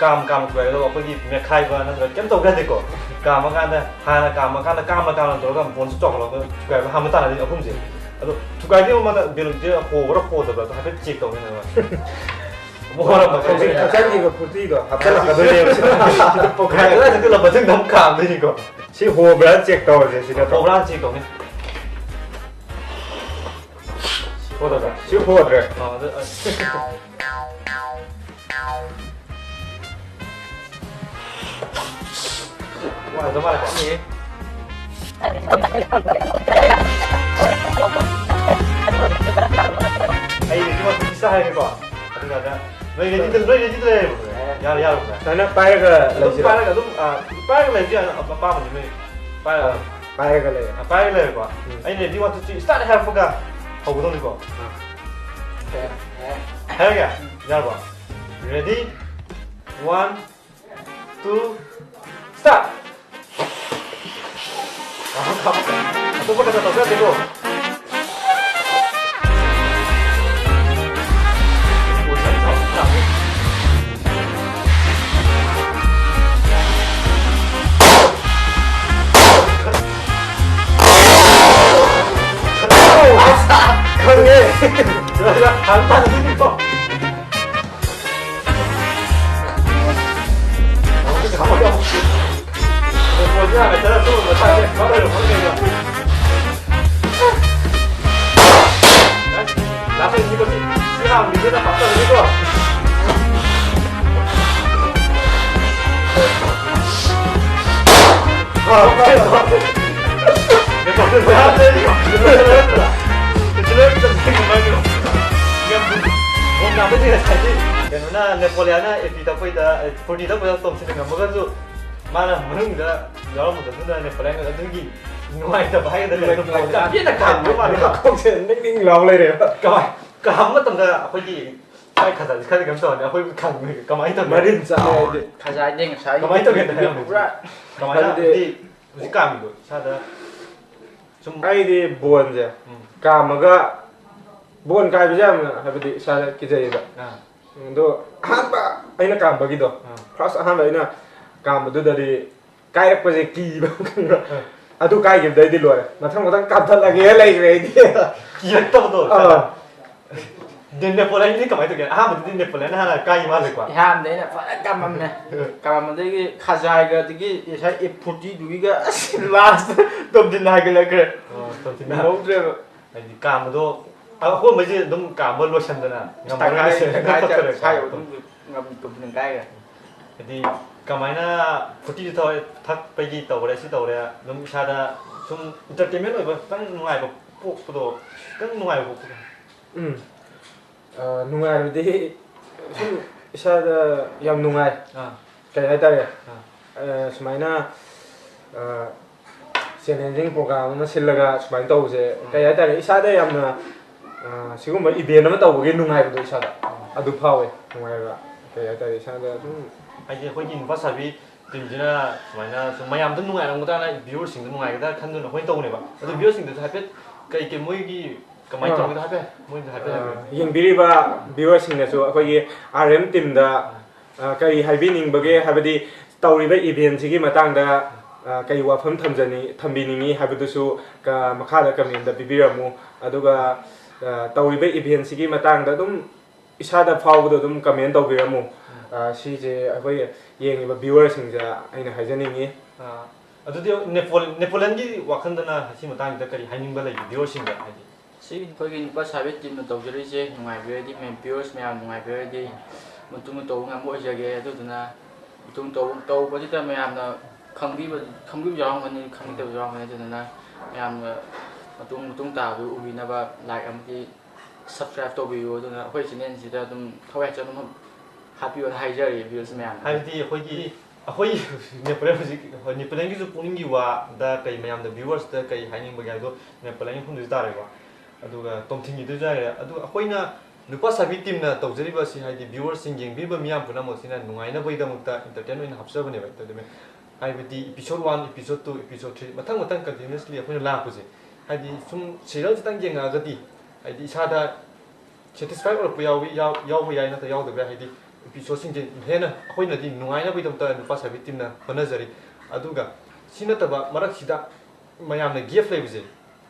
ꯀꯥꯝ ꯀꯥꯝ ꯊꯨꯒꯥꯏꯒꯗꯕ, ꯑꯩꯈꯣꯏꯒꯤ ꯃꯦꯠꯈꯥꯏꯕ ꯅꯠꯇ꯭ꯔꯒ ꯀꯩꯝ ꯇꯧꯕ ꯌꯥꯗꯦꯀꯣ꯫ ꯀꯥꯝꯃꯀꯥꯟꯗ, ꯍꯥꯟꯅ ꯀꯥꯝꯃꯀꯥꯟꯗ ꯀꯥꯝꯅ ꯀꯥꯝꯅ ꯇꯧꯔꯒ ꯕꯣꯟꯁꯨ ꯆꯥꯎꯈꯠꯂꯒ ꯊꯨꯒꯥꯏꯕ ꯍꯥꯟꯕ ꯇꯥꯟꯅꯗꯣꯏꯅꯦ ꯑꯍꯨꯝꯁꯦ꯫ ꯑꯗꯣ ꯊꯨꯒꯥꯏꯗ꯭ꯔꯤꯉꯩ ꯃꯃꯥꯡꯗ ꯕꯦꯂꯨꯟꯁꯦ ꯍꯣꯕ꯭ꯔꯥ ꯍꯣꯗꯕ꯭ꯔꯥ ꯑꯗꯣ ꯍꯥꯏꯐꯦꯠ ꯆꯦꯛ ꯇꯧꯅꯤ ꯅꯪ꯫ ꯍꯣꯔꯝꯕ ꯍꯧꯖꯤꯛ ꯈꯪꯗꯦ꯫ ꯊꯛꯆꯟꯈꯤꯕ ꯐꯨꯔꯇꯤꯗꯣ ꯍꯥꯞꯆꯜꯂꯛꯀꯗꯣꯏꯅꯦꯕ ꯁꯤꯗ꯫ ꯄꯣꯈꯥꯏꯔꯒ ꯊꯛꯆꯜꯂ ꯃꯊꯪꯗ ꯑꯃꯨꯛ ꯀꯥꯝꯗꯣꯏꯅꯤꯀꯣ꯫ ꯁꯤ ꯍꯣꯕ꯭ꯔꯥ ꯆꯦꯛ ꯇꯧꯔꯁꯦ ꯁꯤꯗ꯫ ꯍꯣꯕ꯭ꯔꯥ ꯆꯦꯛ ꯇꯧꯅꯤ꯫ ꯍꯣꯗꯕ꯭ꯔꯥ? ꯁꯤ ꯍꯣꯗ꯭ꯔꯦ꯫ ꯑꯥ, ꯑꯗꯨ, ꯑ, ꯍꯣꯗ ꯃꯥꯜꯂꯦꯀꯣ? ꯑꯩ ꯍꯧꯖꯤꯛꯃꯛ ꯄꯤꯁꯇ ꯍꯥꯏꯔꯒꯦꯀꯣ꯫ ꯑꯗꯨꯒ ꯅꯣꯏ ꯔꯦꯗꯤꯗ, ꯅꯣꯏ ꯔꯦꯗꯤꯗ ꯂꯩꯔꯦꯕ꯫ ꯌꯥꯔꯦ, ꯌꯥꯔꯦ꯫ ꯁꯨꯃꯥꯏꯅ ꯄꯥꯏꯔꯒ ꯑꯗꯨꯝ ꯂꯩꯁꯤꯔꯥ? ꯄꯥꯏꯔꯒ ꯑꯗꯨꯝ, ꯑ, ꯄꯥꯏꯔꯒ ꯂꯩꯕꯁꯨ ꯌꯥꯏ, ꯑꯄꯥꯝꯕꯗꯤ ꯅꯣꯏ ꯄꯥꯏꯔꯒ꯫ ꯑ, ꯄꯥꯏꯔꯒ ꯂꯩꯔꯦ꯫ ꯑ, ꯄꯥꯏꯔꯒ ꯂꯩꯔꯦꯀꯣ꯫ ꯎꯝ꯫ ꯑꯩꯅ ready, one, two, three, start ꯍꯥꯏꯔꯛꯄꯒ ꯍꯧꯒꯗꯧꯅꯤꯀꯣ꯫ ꯑ꯫ ꯍꯥꯏꯔꯒꯦ? ꯌꯥꯔꯕꯣ? Ready? One, two, start! ꯑꯇꯣꯞꯄ ꯈꯔ ꯇꯧꯕ ꯌꯥꯗꯦꯀꯣ? ꯈꯪꯉꯦ꯫ ꯍꯥꯟꯅ ꯇꯥꯟꯅꯗꯣꯏꯅꯤꯀꯣ꯫ ꯀꯩꯅꯣꯅ, ꯅꯦꯄꯣꯂꯤꯌꯥꯅ ꯑꯦ ꯄꯤ ꯊꯛꯄꯩꯗ, ꯐꯣꯔꯇꯤ ꯊꯛꯄꯩꯗ ꯇꯣꯝꯁꯤꯟꯅ ꯉꯝꯃꯒꯁꯨ, ꯃꯥꯅ ꯃꯅꯨꯡꯗ ꯌꯥꯎꯔꯝꯕꯗꯨꯅ ꯅꯦꯄꯣꯂꯤꯌꯥꯟ ꯑꯗꯨꯒꯤ ꯅꯨꯡꯉꯥꯏꯇꯕ ꯍꯥꯏꯒꯗ꯭ꯔꯥ, ꯅꯨꯡꯉꯥꯏꯇꯕ ꯌꯥꯝ ꯄꯦꯟꯅ ꯈꯥꯝꯕ ꯃꯥꯜꯂꯦ꯫ ꯀꯣꯛꯁꯦ ꯅꯤꯛ ꯅꯤꯛ ꯂꯥꯎ ꯂꯩꯔꯦꯕ꯫ ꯀꯃꯥꯏ-, ꯀꯥꯝꯕ ꯃꯇꯝꯗ ꯑꯩꯈꯣꯏꯒꯤ ꯁ꯭ꯋꯥꯏ ꯈꯖꯥꯏꯁꯦ ꯈꯔꯗꯤ ꯀꯩꯅꯣ ꯇꯧꯔꯅꯤ, ꯑꯩꯈꯣꯏ ꯈꯪꯕ ꯀꯃꯥꯏꯅ ꯇꯧꯅꯤ? ꯃꯔꯤꯟ ꯆꯠꯂꯦ ꯑꯩꯗꯤ꯫ ꯈꯖꯥꯏꯗꯤ ꯉꯁꯥꯏ ꯀꯃꯥꯏꯅ ꯇꯧꯒꯦ? ꯄꯨꯔꯥ ꯀꯃꯥꯏꯅ ꯍꯥꯏꯕꯗꯤ ꯍꯥꯏꯗꯤ ꯍꯧꯖꯤꯛ ꯀꯥꯝꯃꯤꯗꯣ ꯏꯁꯥꯗ ꯁꯨꯝ? ꯑꯩꯗꯤ ꯕꯣꯟꯁꯦ ꯎꯝ꯫ ꯀꯥꯝꯃꯒ ꯕꯣꯟ ꯀꯥꯏꯕꯁꯦ ꯌꯥꯝꯅ ꯍꯥꯏꯕꯗꯤ ꯏꯁꯥꯗ ꯀꯤꯖꯩꯌꯦꯕ꯫ ꯑꯥ꯫ ꯑꯗꯣ ꯑꯍꯥꯟꯕ ꯑꯩꯅ ꯀꯥꯝꯕꯒꯤꯗꯣ, ꯑꯥ꯫ First ꯑꯍꯥꯟꯕ ꯑꯩꯅ ꯀꯥꯝꯕꯗꯨꯗꯗꯤ ꯀꯥꯏꯔꯛꯄꯁꯦ ꯀꯤꯕ, ꯈꯪꯕ꯭ꯔꯥ? ꯑꯥ꯫ ꯑꯗꯨ ꯀꯥꯏꯈꯤꯕꯗꯩꯗꯤ ꯂꯣꯏꯔꯦ, ꯃꯊꯪ ꯃꯊꯪ ꯀꯥꯞꯊꯠꯂꯒꯦ ꯂꯩꯈ꯭ꯔꯦ ꯑꯩꯗꯤ꯫ ꯀꯤꯔꯛꯇꯕꯗꯣ ꯑꯥ꯫ ꯏꯁꯥꯗ꯫ ꯗꯦ ꯅꯦꯄꯣꯂꯤꯌꯟꯗꯤ ꯀꯃꯥꯏꯅ ꯇꯧꯒꯦ? ꯑꯍꯥꯟꯕꯗꯗꯤ ꯅꯦꯄꯣꯂꯤꯌꯟ ꯍꯥꯟꯅ ꯀꯥꯏ ꯃꯥꯜꯂꯦꯀꯣ? ꯑꯍꯥꯟꯕꯗ ꯑꯩꯅ ꯐꯖꯅ ꯀꯥꯝꯃꯝꯃꯦ꯫ ꯀꯥꯝꯃꯝꯕꯗꯒꯤ ꯈꯖꯥꯏꯒ ꯑꯗꯒꯤ ꯉꯁꯥꯏ ꯑꯦꯞ ꯐꯣꯔꯇꯤꯗꯨꯒꯤꯒ ꯑꯁ last ꯇꯣꯝꯊꯤꯟ ꯍꯥꯏꯒꯠꯂꯛꯈ꯭ꯔꯦ꯫ ꯑꯣ, ꯇꯣꯝꯊꯤꯟꯅ꯫ ꯉꯝꯍꯧꯗ꯭ꯔꯦꯕ꯫ ꯍꯥꯏꯗꯤ ꯀꯥꯝꯕꯗꯣ ꯑꯍꯣꯟꯕꯁꯦ ꯑꯗꯨꯝ ꯀꯥꯝꯕ ꯂꯣꯏꯁꯟꯗꯅ ꯉꯝꯃꯔꯣꯏ ꯇꯪꯈꯥꯏ, ꯂꯣꯏꯁꯟꯗꯅ ꯇꯪꯈꯥꯏ ꯆꯠꯈ꯭ꯔꯦꯀꯣ꯫ ꯁꯥꯏ ꯑꯗꯨꯝ ꯉꯝ-, ꯇꯣꯝꯊꯤꯟ ꯀꯥꯏꯈ꯭ꯔꯦ꯫ ꯍꯥꯏꯗꯤ ꯀꯃꯥꯏꯅ ꯐꯣꯔꯇꯤꯗꯨ ꯊꯛ-, ꯊꯛꯄꯒꯤ ꯇꯧꯈ꯭ꯔꯦ, ꯁꯤ ꯇꯧꯔꯦ, ꯑꯗꯨꯝ ꯏꯁꯥꯗ ꯁꯨꯝ entertainment ꯑꯣꯏꯕ ꯈꯤꯇꯪ ꯅꯨꯡꯉꯥꯏꯕ ꯄꯣꯛꯄꯗꯣ, ꯈꯤꯇꯪ ꯅꯨꯡꯉꯥꯏꯕ ꯄꯣꯛꯄꯗꯣ꯫ ꯎꯝ꯫ ꯑ, ꯅꯨꯡꯉꯥꯏꯕꯗꯤ ꯁꯨꯝ ꯏꯁꯥꯗ ꯌꯥꯝ ꯅꯨꯡꯉꯥꯏ꯫ ꯑꯥ꯫ ꯀꯩ ꯍꯥꯏꯇꯥꯔꯦ? ꯑꯥ꯫ ꯑ, ꯁꯨꯃꯥꯏꯅ, ꯑ, challenging program ꯑꯃ ꯁꯤꯜꯂꯒ ꯁꯨꯃꯥꯏꯅ ꯇꯧꯕꯁꯦ, ꯎꯝ꯫ ꯀꯩ ꯍꯥꯏꯇꯥꯔꯦ? ꯏꯁꯥꯗ ꯌꯥꯝꯅ ꯑ, ꯁꯤꯒꯨꯝꯕ ꯏꯚꯦꯟ ꯑꯃ ꯇꯧꯕꯒꯤ ꯅꯨꯡꯉꯥꯏꯕꯗꯣ ꯏꯁꯥꯗ ꯑꯗꯨ ꯐꯥꯎꯋꯦ꯫ ꯅꯨꯡꯉꯥꯏꯕ ꯀꯩ ꯍꯥꯏꯇꯥꯔꯦ, ꯏꯁꯥꯗ ꯑꯗꯨꯝ ꯍꯥꯏꯗꯤ ꯑꯩꯈꯣꯏꯒꯤ ꯅꯨꯄꯥ ꯁꯥꯕꯤ ꯇꯤꯝꯁꯤꯅ ꯁꯨꯃꯥꯏꯅ ꯁꯨꯝ ꯃꯌꯥꯝꯗ ꯅꯨꯡꯉꯥꯏꯔꯝꯒꯗ꯭ꯔꯥꯅ, ꯚ꯭ꯌꯨꯋꯔꯁꯤꯡꯗ ꯅꯨꯡꯉꯥꯏꯒꯗ꯭ꯔꯥ ꯈꯟꯗꯨꯅ ꯑꯩꯈꯣꯏꯅ ꯇꯧꯕꯅꯦꯕ꯫ ꯑꯗꯣ ꯚ꯭ꯌꯨꯋꯔꯁꯤꯡꯗꯁꯨ ꯍꯥꯏꯐꯦꯠ ꯀꯩ ꯀꯩ ꯃꯣꯏꯒꯤ ꯀꯃꯥꯏꯅ ꯑꯥ꯫ ꯇꯧꯒꯦꯗꯣ ꯍꯥꯏꯐꯦꯠ ꯃꯣꯏꯗ ꯍꯥꯏꯐꯦꯠ ꯍꯥꯏꯕꯤꯌꯨ꯫ ꯌꯦꯡꯕꯤꯔꯤꯕ ꯚ꯭ꯌꯨꯋꯔꯁꯤꯡꯅꯁꯨ ꯑꯩꯈꯣꯏꯒꯤ ꯑꯥꯔ ꯑꯦꯝ ꯇꯤꯝꯗ ꯑ, ꯀꯔꯤ ꯍꯥꯏꯕꯤꯅꯤꯡꯕꯒꯦ, ꯍꯥꯏꯕꯗꯤ ꯇꯧꯔꯤꯕ ꯏꯚꯦꯟꯁꯤꯒꯤ ꯃꯇꯥꯡꯗ ꯑ, ꯀꯔꯤ ꯋꯥꯐꯝ ꯊꯝꯖꯅꯤꯡ ꯊꯝꯕꯤꯅꯤꯡꯉꯤ ꯍꯥꯏꯕꯗꯨꯁꯨ ꯀ- ꯃꯈꯥꯗ ꯀꯃꯦꯟꯗ ꯄꯤꯕꯤꯔꯝꯃꯨ꯫ ꯑꯗꯨꯒ ꯑ, ꯇꯧꯔꯤꯕ ꯏꯚꯦꯟꯁꯤꯒꯤ ꯃꯇꯥꯡꯗ ꯑꯗꯨꯝ ꯏꯁꯥꯗ ꯐꯥꯎꯕꯗꯣ ꯑꯗꯨꯝ ꯀꯃꯦꯟ ꯇꯧꯕꯤꯔꯝꯃꯨ꯫ ꯑ, ꯁꯤꯁꯦ ꯑꯩꯈꯣꯏ ꯌꯦꯡꯉꯤꯕ ꯚ꯭ꯌꯨꯋꯔꯁꯤꯡꯗ ꯑꯩꯅ ꯍꯥꯏꯖꯅꯤꯡꯉꯤ꯫ ꯑꯥ, ꯑꯗꯨꯗꯤ ꯅꯦꯄꯣ- ꯅꯦꯄꯣꯂꯤꯌꯟꯒꯤ ꯋꯥꯈꯜꯗꯅ ꯁꯤ ꯃꯇꯥꯡꯁꯤꯗ ꯀꯔꯤ ꯍꯥꯏꯅꯤꯡꯕ ꯂꯩꯒꯦ ꯚ꯭ꯌꯨꯋꯔꯁꯤꯡꯗ ꯍꯥꯏꯗꯤ? ꯁꯤ ꯑꯩꯈꯣꯏꯒꯤ ꯅꯨꯄꯥ ꯁꯥꯕꯤ ꯇꯤꯝꯅ ꯇꯧꯖꯔꯤꯁꯦ ꯅꯨꯡꯉꯥꯏꯕꯤꯔꯗꯤ, ꯃꯌꯥꯝ ꯚ꯭ꯌꯨꯋꯔꯁ ꯃꯌꯥꯝ ꯅꯨꯡꯉꯥꯏꯕꯤꯔꯗꯤ ꯃꯇꯨꯡꯗ ꯇꯧꯕ ꯉꯝꯕ ꯑꯣꯏꯖꯒꯦ꯫ ꯑꯗꯨꯗꯨꯅ ꯃꯇꯨꯡ ꯇꯧꯕ ꯇꯧꯕꯁꯤꯗ ꯃꯌꯥꯝꯅ ꯈꯪꯕꯤꯕ ꯈꯪꯕꯤꯕ ꯌꯥꯎꯔꯝꯒꯅꯤ, ꯈꯪꯕꯤꯗꯕ ꯌꯥꯎꯔꯝꯒꯅꯤ꯫ ꯑꯗꯨꯗꯨꯅ ꯃꯌꯥꯝꯅ ꯃꯇꯨꯡ ꯃꯇꯨꯡ ꯇꯥꯕꯗꯨ ꯎꯕꯤꯅꯕ ꯂꯥꯏꯛ ꯑꯃꯗꯤ ꯁꯕꯁꯀ꯭ꯔꯥꯏꯕ ꯇꯧꯕꯤꯌꯨ꯫ ꯑꯗꯨꯅ ꯑꯩꯈꯣꯏ ꯆꯦꯅꯦꯜꯁꯤꯗ ꯑꯗꯨꯝ ꯊꯋꯥꯏ ꯍꯥꯞꯆꯤꯟꯅ ꯑꯗꯨꯝ ꯍꯥꯞꯄꯤꯌꯨꯅ ꯍꯥꯏꯖꯔꯤ ꯚ꯭ꯌꯨꯋꯔꯁ ꯃꯌꯥꯝꯗ꯫ ꯍꯥꯏꯕꯗꯤ ꯑꯩꯈꯣꯏꯒꯤ ꯑꯩꯈꯣꯏ ꯅꯦꯄꯣꯂꯤꯌꯟ ꯍꯧꯖꯤꯛ ꯍꯣꯏ, ꯅꯦꯄꯣꯂꯤꯌꯟꯒꯤꯁꯨ ꯄꯨꯛꯅꯤꯡꯒꯤ ꯋꯥꯗ ꯀꯩ ꯃꯌꯥꯝꯗ ꯚ꯭ꯌꯨꯋꯔꯁꯇ ꯀꯩ ꯍꯥꯏꯅꯤꯡꯕꯒꯦ ꯍꯥꯏꯕꯗꯣ ꯅꯦꯄꯣꯂꯤꯌꯟꯒꯤ ꯃꯐꯝꯗꯨꯁꯨ ꯇꯥꯔꯦꯀꯣ꯫ ꯑꯗꯨꯒ ꯇꯣꯝꯊꯤꯟꯒꯤꯗꯨꯁꯨ ꯌꯥꯔꯦ꯫ ꯑꯗꯨꯒ ꯑꯩꯈꯣꯏꯅ ꯅꯨꯄꯥ ꯁꯥꯕꯤ ꯇꯤꯝꯅ ꯇꯧꯖꯔꯤꯕ ꯑꯁꯤ ꯍꯥꯏꯗꯤ ꯚ꯭ꯌꯨꯋꯔꯁꯤꯡ, ꯌꯦꯡꯕꯤꯔꯤꯕ ꯃꯤꯌꯥꯝ ꯄꯨꯝꯅꯃꯛꯁꯤꯅ ꯅꯨꯡꯉꯥꯏꯅꯕꯒꯤꯗꯃꯛꯇ, ꯑꯦꯟꯇꯔꯇꯦꯟ ꯑꯣꯏꯅ ꯍꯥꯞꯆꯕꯅꯦꯕ꯫ ꯑꯦꯟꯇꯔꯇꯦꯟꯃꯦꯟ ꯍꯥꯏꯕꯗꯤ episode one, episode two, episode three ꯃꯊꯪ ꯃꯊꯪ ꯀꯟꯇꯤꯅ꯭ꯌꯨꯁꯂꯤ ꯑꯩꯈꯣꯏꯅ ꯂꯥꯛꯄꯁꯦ ꯍꯥꯏꯗꯤ ꯁꯨꯝ ꯁꯤꯔꯤꯌꯦꯜ ꯈꯤꯇꯪ ꯌꯦꯡꯉꯛꯑꯒꯗꯤ ꯍꯥꯏꯗꯤ ꯏꯁꯥꯗ ꯁꯦꯇꯤꯁꯐꯥꯏ ꯑꯣꯏꯔꯛꯄ ꯌꯥꯎꯏ, ꯌꯥꯎ- ꯌꯥꯎꯕ ꯌꯥꯏ ꯅꯠꯇ꯭ꯔꯒ ꯌꯥꯎꯗꯕ ꯌꯥꯏ꯫ ꯍꯥꯏꯗꯤ ꯏꯄꯤꯁꯣꯗꯁꯤꯡꯁꯦ ꯍꯦꯟꯅ ꯑꯩꯈꯣꯏꯅꯗꯤ ꯅꯨꯡꯉꯥꯏꯅꯕꯒꯤꯗꯃꯛꯇ ꯅꯨꯄꯥ ꯁꯥꯕꯤ ꯇꯤꯝꯅ ꯍꯣꯠꯅꯖꯔꯤ꯫ ꯑꯗꯨꯒ ꯁꯤ ꯅꯠꯇꯕ ꯃꯔꯛꯁꯤꯗ ꯃꯌꯥꯝꯅ ꯒꯦꯞ ꯂꯩꯕꯁꯦ,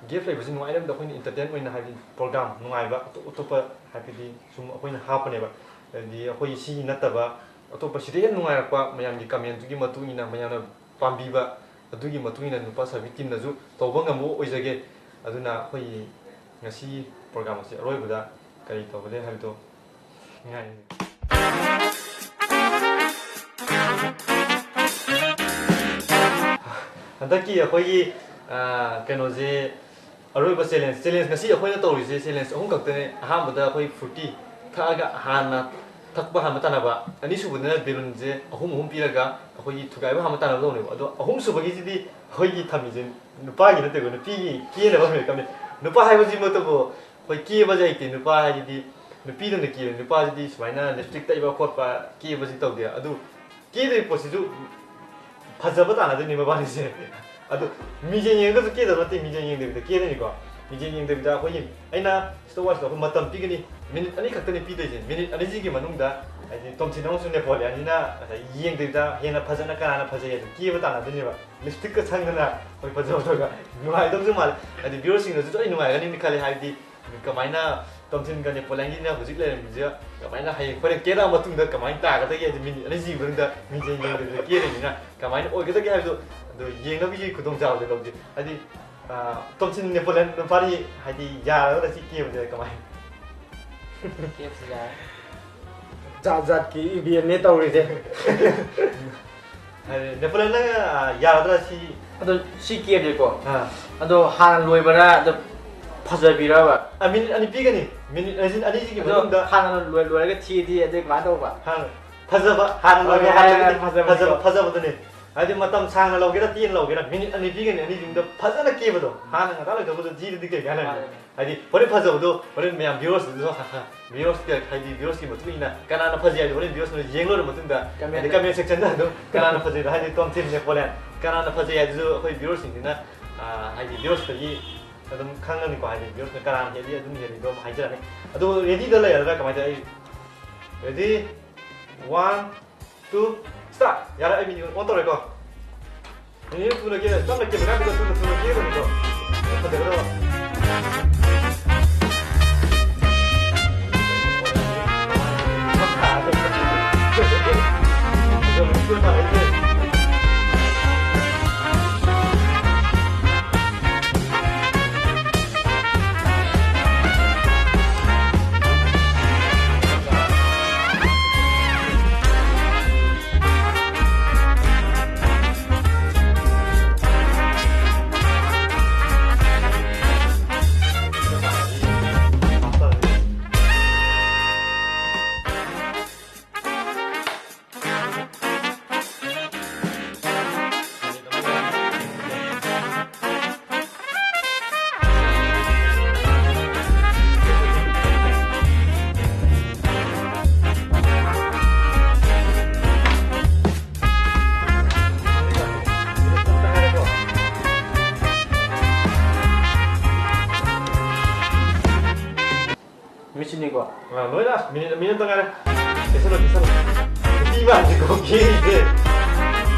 ꯒꯦꯞ ꯂꯩꯕꯁꯤ ꯅꯨꯡꯉꯥꯏꯅꯕꯗ ꯑꯩꯈꯣꯏꯅ ꯑꯦꯟꯇꯔꯇꯦꯟ ꯑꯣꯏꯅ ꯍꯥꯏꯗꯤ ꯄ꯭ꯔꯣꯒ꯭ꯔꯥꯝ ꯅꯨꯡꯉꯥꯏꯕ ꯑꯇꯣꯞ ꯑꯇꯣꯞꯄ ꯍꯥꯏꯕꯗꯤ ꯁꯨꯝ ꯑꯩꯈꯣꯏꯅ ꯍꯥꯞꯄꯅꯦꯕ꯫ ꯍꯥꯏꯗꯤ ꯑꯩꯈꯣꯏꯒꯤ ꯁꯤꯒꯤ ꯅꯠꯇꯕ ꯑꯇꯣꯞꯄ ꯁꯤꯗ ꯍꯦꯟꯅ ꯅꯨꯡꯉꯥꯏꯔꯛꯄ ꯃꯌꯥꯝꯒꯤ ꯀꯃꯦꯟꯗꯨꯒꯤ ꯃꯇꯨꯡ ꯏꯟꯅ ꯃꯌꯥꯝꯅ ꯄꯥꯝꯕꯤꯕ ꯑꯗꯨꯒꯤ ꯃꯇꯨꯡ ꯏꯟꯅ ꯅꯨꯄꯥ ꯁꯥꯕꯤ ꯇꯤꯝꯅꯁꯨ ꯇꯧꯕ ꯉꯝꯕ ꯑꯣꯏꯖꯒꯦ꯫ ꯑꯗꯨꯅ ꯑꯩꯈꯣꯏꯒꯤ ꯉꯁꯤ ꯄ꯭ꯔꯣꯒ꯭ꯔꯥꯝ ꯑꯁꯤ ꯑꯔꯣꯏꯕꯗ ꯀꯔꯤ ꯇꯧꯒꯗꯦ ꯍꯥꯏꯕꯗꯣ ꯉꯥꯏꯔꯤ꯫ ꯍꯟꯗꯛꯀꯤ ꯑꯩꯈꯣꯏꯒꯤ ꯑꯥ, ꯀꯩꯅꯣꯁꯦ ꯑꯔꯣꯏꯕ ꯆꯦꯂꯦꯟꯖ ꯆꯦꯂꯦꯟꯖ ꯉꯁꯤ ꯑꯩꯈꯣꯏꯅ ꯇꯧꯔꯤꯁꯦ ꯆꯦꯂꯦꯟꯖ ꯑꯍꯨꯝ ꯈꯛꯇꯅꯦ꯫ ꯑꯍꯥꯟꯕꯗ ꯑꯩꯈꯣꯏ ꯐ꯭ꯔꯨꯇꯤ ꯊꯛꯑꯒ ꯍꯥꯟꯅ ꯊꯛꯄ ꯍꯥꯟꯕ ꯇꯥꯟꯅꯕ, ꯑꯅꯤꯁꯨꯕꯗꯅ ꯕꯦꯂꯨꯟꯁꯦ ꯑꯍꯨꯝ ꯑꯍꯨꯝ ꯄꯤꯔꯒ ꯑꯩꯈꯣꯏꯒꯤ ꯊꯨꯒꯥꯏꯕ ꯍꯥꯟꯕ ꯇꯥꯟꯅꯕ ꯇꯧꯅꯦꯕ꯫ ꯑꯗꯣ ꯑꯍꯨꯝꯁꯨꯕꯒꯤꯁꯤꯗꯤ ꯑꯩꯈꯣꯏꯒꯤ ꯊꯝꯃꯤꯁꯦ ꯅꯨꯄꯥꯒꯤ ꯅꯠꯇꯦꯀꯣ, ꯅꯨꯄꯤꯒꯤ ꯀꯦꯅꯕ ꯑꯃ ꯂꯩꯔꯛꯀꯅꯤ꯫ ꯅꯨꯄꯥ ꯍꯥꯏꯕꯁꯤꯃꯛꯇꯕꯨ ꯑꯩꯈꯣꯏ ꯀꯦꯕꯁꯦ ꯍꯩꯇꯦ, ꯅꯨꯄꯥ ꯍꯥꯏꯁꯤꯗꯤ, ꯅꯨꯄꯤꯗꯧꯅ ꯀꯦꯕ, ꯅꯨꯄꯥꯁꯤꯗꯤ ꯁꯨꯃꯥꯏꯅ ꯂꯤꯞꯁꯇꯤꯛ ꯇꯩꯕ ꯈꯣꯠꯄ ꯀꯦꯕꯁꯤ ꯇꯧꯗꯦ꯫ ꯑꯗꯨ ꯀꯦꯗꯣꯏ ꯄꯣꯠꯁꯤꯁꯨ ꯐꯖꯕ ꯇꯥꯟꯅꯗꯣꯏꯅꯤ ꯃꯕꯥꯅꯤꯁꯦ꯫ ꯑꯗꯨ ꯃꯤꯡꯁꯦꯜ ꯌꯦꯡꯉꯒꯁꯨ ꯀꯦꯗꯕ ꯅꯠꯇꯦ, ꯃꯤꯡꯁꯦꯜ ꯌꯦꯡꯗꯕꯤꯗ ꯀꯦꯗꯣꯏꯅꯤꯀꯣ꯫ ꯃꯤꯡꯁꯦꯜ ꯌꯦꯡꯗꯕꯤꯗ ꯑꯩꯈꯣꯏꯒꯤ, ꯑꯩꯅ ꯁ꯭ꯇꯣꯞ ꯋꯥꯠꯆꯇꯣ ꯑꯩꯈꯣꯏ ꯃꯇꯝ ꯄꯤꯒꯅꯤ, ꯃꯤꯅꯤꯠ ꯑꯅꯤ ꯈꯛꯇꯅꯤ ꯄꯤꯗꯣꯏꯁꯦ꯫ ꯃꯤꯅꯤꯠ ꯑꯅꯤꯁꯤꯒꯤ ꯃꯅꯨꯡꯗ ꯍꯥꯏꯗꯤ ꯇꯣꯝꯊꯤꯟ ꯑꯃꯁꯨꯡ ꯅꯦꯄꯣꯂꯤꯌꯟꯁꯤꯅ ꯉꯁꯥꯏ ꯌꯦꯡꯗꯕꯤꯗ ꯍꯦꯟꯅ ꯐꯖꯅ ꯀꯅꯥꯅ ꯐꯖꯩ ꯍꯥꯏꯗꯣ ꯀꯦꯕ ꯇꯥꯟꯅꯗꯣꯏꯅꯦꯕ꯫ ꯂꯤꯞꯁꯇꯤꯛꯀ ꯁꯪꯗꯅ ꯑꯩꯈꯣꯏ ꯐꯖꯕꯗꯣꯒ ꯅꯨꯡꯉꯥꯏꯗꯧꯁꯨ ꯃꯥꯜꯂꯦ꯫ ꯍꯥꯏꯗꯤ ꯚ꯭ꯌꯨꯋꯔꯁꯤꯡꯅꯁꯨ ꯂꯣꯏ ꯅꯨꯡꯉꯥꯏꯒꯅꯤꯅ ꯈꯜꯂꯦ꯫ ꯍꯥꯏꯕꯗꯤ ꯀꯃꯥꯏꯅ ꯇꯣꯝꯊꯤꯟꯒ ꯅꯦꯄꯣꯂꯤꯌꯟꯒꯤꯅ ꯍꯧꯖꯤꯛ ꯂꯩꯔꯝꯃꯤꯁꯦ ꯀꯃꯥꯏꯅ ꯍꯌꯦꯡ ꯍꯣꯔꯦꯟ ꯀꯦꯔꯛꯑ ꯃꯇꯨꯡꯗ ꯀꯃꯥꯏꯅ ꯇꯥꯒꯗꯒꯦ ꯍꯥꯏꯗꯤ ꯃꯤꯅꯤꯠ ꯑꯅꯤꯁꯤꯒꯤ ꯃꯅꯨꯡꯗ ꯃꯤꯡꯁꯦꯜ ꯌꯦꯡꯗꯕꯤꯗ ꯀꯦꯔꯤꯅꯤꯅ ꯀꯃꯥꯏꯅ ꯑꯣꯏꯒꯗꯒꯦ ꯍꯥꯏꯕꯗꯣ ꯑꯗꯣ ꯌꯦꯡꯅꯕꯒꯤ ꯈꯨꯗꯣꯡꯆꯥꯕꯗꯣ ꯂꯧꯁꯦ꯫ ꯍꯥꯏꯗꯤ, ꯑꯥ, ꯇꯣꯝꯊꯤꯟ ꯅꯦꯄꯣꯂꯤꯌꯟ ꯅꯨꯄꯥꯗꯤ ꯍꯥꯏꯗꯤ ꯌꯥꯔꯒꯗ꯭ꯔꯥ ꯁꯤ ꯀꯦꯕꯁꯦ ꯀꯃꯥꯏꯅ? ꯀꯦꯞꯁꯤ ꯌꯥꯔꯦ꯫ ꯖꯥꯠ ꯖꯥꯠꯀꯤ ꯏꯚꯦꯟꯅꯦ ꯇꯧꯔꯤꯁꯦ꯫ ꯍꯥꯏꯗꯤ ꯅꯦꯄꯣꯂꯤꯌꯟꯅ, ꯑꯥ, ꯌꯥꯔꯗ꯭ꯔꯥ ꯁꯤ? ꯑꯗꯣ ꯁꯤ ꯀꯦꯞꯁꯦꯀꯣ, ꯑꯥ꯫ ꯑꯗꯣ ꯍꯥꯟꯅ ꯂꯣꯏꯕꯔꯥ, ꯑꯗꯣ ꯐꯖꯕꯤꯔꯕ? ꯑꯥ, ꯃꯤꯅꯤꯠ ꯑꯅꯤ ꯄꯤꯒꯅꯤ꯫ ꯃꯤꯅꯤꯠ ꯑꯅꯤ, ꯑꯅꯤꯁꯤꯒꯤ ꯑꯗꯣ ꯃꯅꯨꯡꯗ ꯍꯥꯟꯅ ꯂꯣꯏ-, ꯂꯣꯏꯔꯒ ꯊꯤꯗꯤ ꯑꯗꯨꯗꯤ ꯀꯃꯥꯏꯅ ꯇꯧꯕ? ꯍꯥꯟꯅ ꯐꯖꯕ, ꯍꯥꯟꯅ ꯍꯣꯏ, ꯂꯣꯏꯕ ꯍꯣꯏ, ꯍꯥꯟꯅꯒꯤꯗꯤ ꯍꯣꯏ, ꯐꯖꯕ, ꯐꯖꯕꯗꯣ꯫ ꯐꯖꯕꯗꯨꯅꯤ꯫ ꯍꯥꯏꯗꯤ ꯃꯇꯝ ꯁꯥꯡꯅ ꯂꯧꯒꯦꯔꯥ ꯇꯦꯟꯅ ꯂꯧꯒꯦꯔꯥ ꯃꯤꯅꯤꯠ ꯑꯅꯤ ꯄꯤꯒꯅꯤ, ꯑꯅꯤꯁꯤꯡꯗ ꯐꯖꯅ ꯀꯦꯕꯗꯣ꯫ ꯍꯥꯟꯅ ꯉꯟꯇꯥ ꯂꯣꯏꯊꯣꯛꯄꯗꯣ ꯊꯤꯔꯗꯤ ꯀꯩ ꯀꯥꯟꯅꯅꯤ? ꯃꯥꯅꯦ꯫ ꯍꯥꯏꯗꯤ ꯍꯣꯔꯦꯟ ꯐꯖꯕꯗꯣ ꯍꯣꯔꯦꯟ ꯃꯌꯥꯝ ꯚ꯭ꯌꯨꯋꯔꯁꯇꯁꯨ ꯍꯥ, ꯍꯥ, ꯚ꯭ꯌꯨꯋꯔꯁꯀꯤ ꯍꯥꯏꯗꯤ ꯚ꯭ꯌꯨꯋꯔꯁꯀꯤ ꯃꯇꯨꯡ ꯏꯟꯅ ꯀꯅꯥꯅ ꯐꯖꯩ ꯍꯥꯏꯗꯣ ꯍꯣꯔꯦꯟ ꯚ꯭ꯌꯨꯋꯔꯁꯅ ꯌꯦꯡ ꯂꯣꯏꯔ ꯃꯇꯨꯡꯗ ꯀꯃꯦꯟ ꯍꯥꯏꯗꯤ ꯀꯃꯦꯟ ꯁꯦꯛꯁꯟꯗ ꯑꯗꯨꯝ ꯀꯅꯥꯅ ꯐꯖꯩꯗꯣ ꯍꯥꯏꯗꯤ ꯇꯣꯝꯊꯤꯟ ꯅꯦꯄꯣꯂꯤꯌꯟ ꯀꯅꯥꯅ ꯐꯖꯩ ꯍꯥꯏꯗꯨꯁꯨ ꯑꯩꯈꯣꯏ ꯚ꯭ꯌꯨꯋꯔꯁꯤꯡꯁꯤꯅ, ꯑꯥ, ꯍꯥꯏꯗꯤ ꯚ꯭ꯌꯨꯋꯔꯁꯇꯒꯤ ꯑꯗꯨꯝ ꯈꯪꯉꯅꯤꯀꯣ꯫ ꯍꯥꯏꯗꯤ ꯚ꯭ꯌꯨꯋꯔꯁꯅ ꯀꯅꯥꯅ ꯍꯦꯜꯂꯤ ꯑꯗꯨꯝ ꯍꯦꯜꯂꯤꯗꯣ ꯑꯃꯨꯛ ꯍꯥꯏꯖꯔꯅꯤ꯫ ꯑꯗꯨ ꯔꯦꯗꯤꯗ ꯂꯩꯔꯗ꯭ꯔꯥ ꯀꯃꯥꯏꯅ ꯇꯧꯋꯤ? ꯑꯩ ꯔꯦꯗꯤ? One, two, start! ꯌꯥꯔꯦ, ꯑꯩ ꯃꯤꯅꯤꯠ ꯑꯣꯟ ꯇꯧꯔꯦꯀꯣ꯫ ꯃꯤꯅꯤꯠ ꯊꯨꯅ ꯀꯦ-, ꯇꯞꯅ ꯀꯦꯕ ꯀꯥꯟꯗ ꯊꯨꯅ ꯊꯨꯅ ꯀꯦꯒꯗꯕꯅꯤꯀꯣ꯫ ꯐꯖꯒꯗꯕ꯫ ꯅꯤꯀꯣ꯫ ꯑ, ꯂꯣꯏꯅ ꯃꯤꯅꯤꯠ, ꯃꯤꯅꯤꯠ ꯑꯝꯇ ꯉꯥꯏꯔꯦ꯫ ꯀꯦꯁꯜꯂꯣ, ꯀꯦꯁꯜꯂꯣ꯫ ꯅꯨꯄꯤ ꯃꯥꯟꯗꯦꯀꯣ, ꯀꯦꯔꯤꯁꯦ꯫